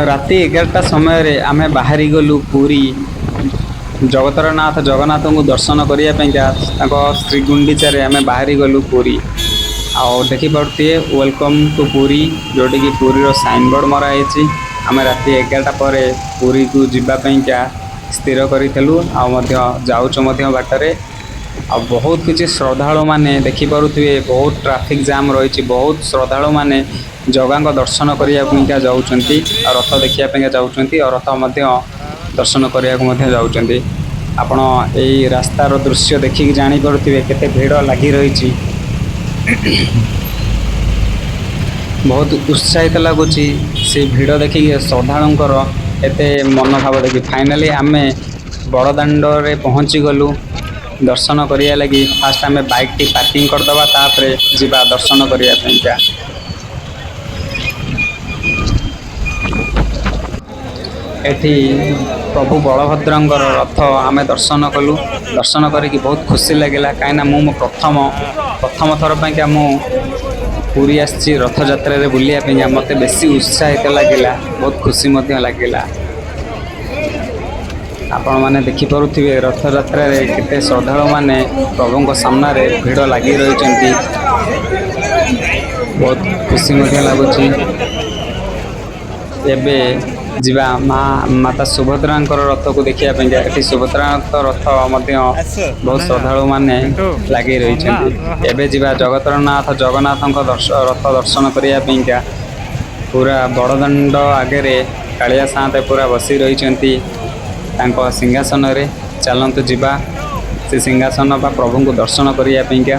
ରାତି 11ଟା ସମୟରେ ଆମେ ବାହାରି ଗଲୁ ପୁରୀ ଜଗତର ନାଥ ଜଗନ୍ନାଥଙ୍କୁ ଦର୍ଶନ କରିବା ପାଇଁକା। ତାଙ୍କ ଶ୍ରୀଗୁଣ୍ଡିଚାରେ ଆମେ ବାହାରି ଗଲୁ ପୁରୀ। ଆଉ ଦେଖିପାରୁଥିବେ, welcome to Puri, ଯେଉଁଠିକି ପୁରୀର ସାଇନବୋର୍ଡ଼ ମରା ହେଇଛି। ଆମେ ରାତି 11ଟା ପରେ ପୁରୀକୁ ଯିବା ପାଇଁକା ସ୍ଥିର କରିଥିଲୁ ଆଉ ମଧ୍ୟ ଯାଉଛୁ ମଧ୍ୟ ବାଟରେ। ଆଉ ବହୁତ କିଛି ଶ୍ରଦ୍ଧାଳୁମାନେ ଦେଖିପାରୁଥିବେ, ବହୁତ ଟ୍ରାଫିକ୍ ଜାମ୍ ରହିଛି। ବହୁତ ଶ୍ରଦ୍ଧାଳୁମାନେ ଜଗାଙ୍କ ଦର୍ଶନ କରିବା ପାଇଁକା ଯାଉଛନ୍ତି ଆଉ ରଥ ଦେଖିବା ପାଇଁକା ଯାଉଛନ୍ତି ଆଉ ରଥ ମଧ୍ୟ ଦର୍ଶନ କରିବାକୁ ମଧ୍ୟ ଯାଉଛନ୍ତି। ଆପଣ ଏଇ ରାସ୍ତାର ଦୃଶ୍ୟ ଦେଖିକି ଜାଣିପାରୁଥିବେ କେତେ ଭିଡ଼ ଲାଗି ରହିଛି। ବହୁତ ଉତ୍ସାହିତ ଲାଗୁଛି ସେ ଭିଡ଼ ଦେଖିକି, ଶ୍ରଦ୍ଧାଳୁଙ୍କର ଏତେ ମନୋଭାବ ଦେଖି। ଫାଇନାଲି ଆମେ ବଡ଼ଦାଣ୍ଡରେ ପହଞ୍ଚିଗଲୁ ଦର୍ଶନ କରିବା ଲାଗି। ଫାଷ୍ଟ ଆମେ ବାଇକ୍ଟି ପାର୍କିଂ କରିଦେବା, ତାପରେ ଯିବା ଦର୍ଶନ କରିବା ପାଇଁକା। ଏଠି ପ୍ରଭୁ ବଳଭଦ୍ରଙ୍କର ରଥ ଆମେ ଦର୍ଶନ କଲୁ। ଦର୍ଶନ କରିକି ବହୁତ ଖୁସି ଲାଗିଲା, କାହିଁକିନା ମୁଁ ମୋ ପ୍ରଥମ ପ୍ରଥମ ଥର ପାଇଁକା ମୁଁ ପୁରୀ ଆସିଛି ରଥଯାତ୍ରାରେ ବୁଲିବା ପାଇଁକା। ମୋତେ ବେଶୀ ଉତ୍ସାହିତ ଲାଗିଲା, ବହୁତ ଖୁସି ମଧ୍ୟ ଲାଗିଲା। ଆପଣମାନେ ଦେଖିପାରୁଥିବେ, ରଥଯାତ୍ରାରେ କେତେ ଶ୍ରଦ୍ଧାଳୁମାନେ ପ୍ରଭୁଙ୍କ ସାମ୍ନାରେ ଭିଡ଼ ଲାଗି ରହିଛନ୍ତି। ବହୁତ ଖୁସି ମଧ୍ୟ ଲାଗୁଛି। ଏବେ ଯିବା ମା ମାତା ସୁଭଦ୍ରାଙ୍କର ରଥକୁ ଦେଖିବା ପାଇଁକା। ଏଠି ସୁଭଦ୍ରାଙ୍କ ରଥ ମଧ୍ୟ ବହୁତ ଶ୍ରଦ୍ଧାଳୁମାନେ ଲାଗି ରହିଛନ୍ତି। ଏବେ ଯିବା ଜଗତର ନାଥ ଜଗନ୍ନାଥଙ୍କ ରଥ ଦର୍ଶନ କରିବା ପାଇଁକା। ପୁରା ବଡ଼ଦାଣ୍ଡ ଆଗରେ କାଳିଆ ସାଆନ୍ତେ ପୁରା ବସି ରହିଛନ୍ତି ତାଙ୍କ ସିଂହାସନରେ। ଚାଲନ୍ତୁ ଯିବା ସେ ସିଂହାସନ ବା ପ୍ରଭୁଙ୍କୁ ଦର୍ଶନ କରିବା ପାଇଁକା।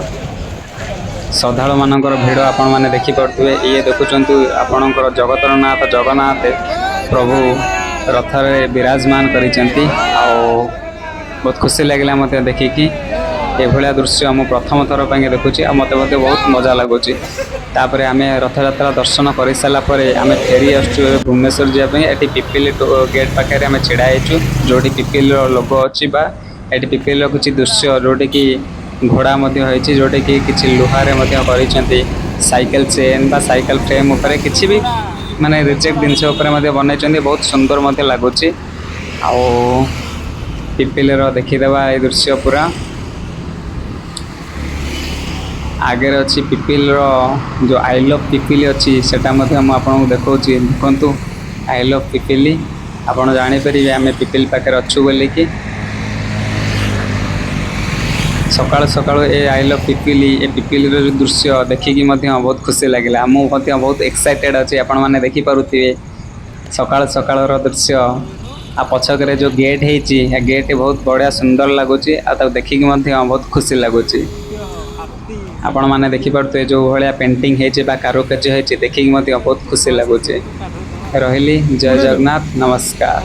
ଶ୍ରଦ୍ଧାଳୁମାନଙ୍କର ଭିଡ଼ ଆପଣମାନେ ଦେଖିପାରୁଥିବେ। ଇଏ ଦେଖୁଛନ୍ତି ଆପଣଙ୍କର ଜଗତର ନାଥ ଜଗନ୍ନାଥ ପ୍ରଭୁ ରଥରେ ବିରାଜମାନ କରିଛନ୍ତି। ଆଉ ବହୁତ ଖୁସି ଲାଗିଲା ମୋତେ ଦେଖିକି। ଏଭଳିଆ ଦୃଶ୍ୟ ମୁଁ ପ୍ରଥମ ଥର ପାଇଁ ଦେଖୁଛି ଆଉ ମୋତେ ମଧ୍ୟ ବହୁତ ମଜା ଲାଗୁଛି। ତାପରେ ଆମେ ରଥଯାତ୍ରା ଦର୍ଶନ କରିସାରିଲା ପରେ ଆମେ ଫେରି ଆସୁଛୁ ଏବେ ଭୁବନେଶ୍ୱର ଯିବା ପାଇଁ। ଏଠି ପିପିଲି ଗେଟ୍ ପାଖରେ ଆମେ ଛିଡ଼ା ହେଇଛୁ, ଯେଉଁଠି ପିପିଲିର ଲୋଗୋ ଅଛି ବା ଏଠି ପିପିଲିର କିଛି ଦୃଶ୍ୟ, ଯେଉଁଠିକି ଘୋଡ଼ା ମଧ୍ୟ ହେଇଛି, ଯେଉଁଠିକି କିଛି ଲୁହାରେ ମଧ୍ୟ କରିଛନ୍ତି। ସାଇକେଲ ଚେନ୍ ବା ସାଇକେଲ ଫ୍ରେମ୍ ଉପରେ, କିଛି ବି ମାନେ ରିଜେକ୍ଟ ଜିନିଷ ଉପରେ ମଧ୍ୟ ବନେଇଛନ୍ତି। ବହୁତ ସୁନ୍ଦର ମଧ୍ୟ ଲାଗୁଛି। ଆଉ ପିପିଲିର ଦେଖିଦେବା ଏଇ ଦୃଶ୍ୟ ପୁରା। ଆଗରେ ଅଛି ପିପିଲିର ଯେଉଁ I love Pipili ଅଛି, ସେଟା ମଧ୍ୟ ମୁଁ ଆପଣଙ୍କୁ ଦେଖାଉଛି। ଦେଖନ୍ତୁ, I love Pipili. ଆପଣ ଜାଣିପାରିବେ ଆମେ ପିପିଲି ପାଖରେ ଅଛୁ ବୋଲିକି। ସକାଳୁ ସକାଳୁ ଏ I love Pipili, ଏ ପିପିଲିର ଯେଉଁ ଦୃଶ୍ୟ ଦେଖିକି ମଧ୍ୟ ବହୁତ ଖୁସି ଲାଗିଲା। ମୁଁ ମଧ୍ୟ ବହୁତ ଏକ୍ସାଇଟେଡ଼ ଅଛି। ଆପଣମାନେ ଦେଖିପାରୁଥିବେ ସକାଳୁ ସକାଳର ଦୃଶ୍ୟ। ଆଉ ପଛକରେ ଯେଉଁ ଗେଟ୍ ହେଇଛି, ଏ ଗେଟ୍ ବହୁତ ବଢ଼ିଆ ସୁନ୍ଦର ଲାଗୁଛି ଆଉ ତାକୁ ଦେଖିକି ମଧ୍ୟ ବହୁତ ଖୁସି ଲାଗୁଛି। ଆପଣମାନେ ଦେଖିପାରୁଥିବେ, ଯେଉଁ ଭଳିଆ ପେଣ୍ଟିଂ ହେଇଛି ବା କାରୁକାର୍ଯ୍ୟ ହେଇଛି, ଦେଖିକି ମଧ୍ୟ ବହୁତ ଖୁସି ଲାଗୁଛି। ରହିଲି, ଜୟ ଜଗନ୍ନାଥ, ନମସ୍କାର।